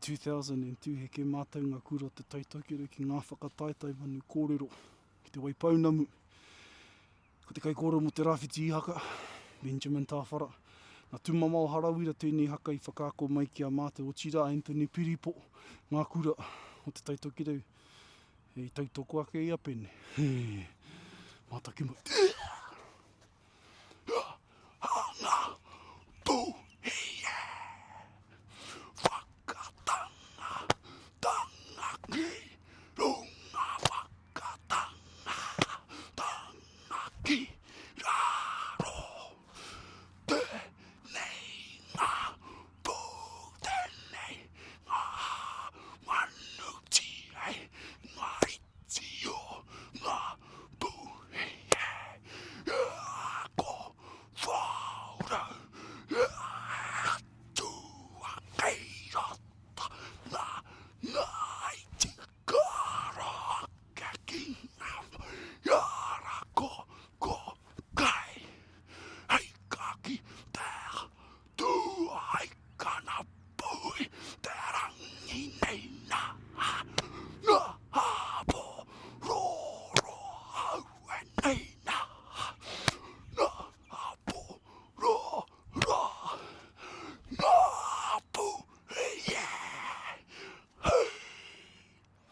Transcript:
2002 heke mātou ngā kura o Te Tai Tokerau ki ngā whakataetae manu kōrero ki Te Waipounamu. Ko te kaikōrero mō Te Rāwhiti Ihaka, Benjamin Tāwhara. Nā Tūmamao Harawira tēnei haka i whakaako mai ki a mātou, otirā Anthony Piripo, ngā kura o Te Tai Tokerau i tautoko ake i a Pene. Mātaki mai.